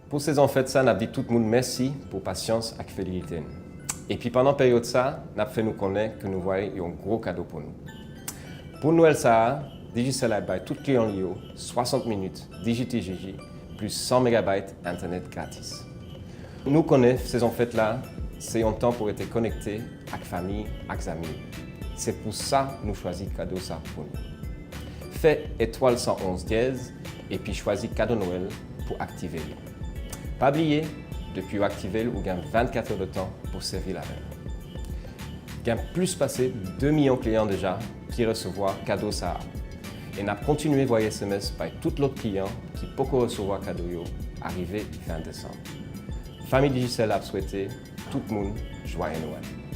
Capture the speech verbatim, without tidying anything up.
Pou sezon fèt sa, n ap di tout moun mèsi pou pasyans ak fidelite nou. Epi pandan peryòd sa, n ap fè nou konnen ke nou voye yon gwo kado pou nou. Pou Nwèl sa a, Digicel ap bay tout kliyan li yo swasant minit Digi T G G plis san megabayt entènèt gratis. Nou konnen sezon fèt la, se yon tan pou rete konekte ak fanmi, ak zanmi. Se pou sa nou chwazi kado sa pou nou. Fè etwal san onz dyèz epi chwazi kado Nwèl pou aktive li. Pa bliye, depi w aktive l, ou gen vennkat è de tan pou sèvi l avè l. Gen plis pase de milyon kliyan deja ki resevwa kado sa a. E n ap kontinye voye S M S bay tout lòt kliyan ki poko resevwa kado yo arive ven desanm. Fanmi Digicel ap swete tout moun jwaye Nwèl.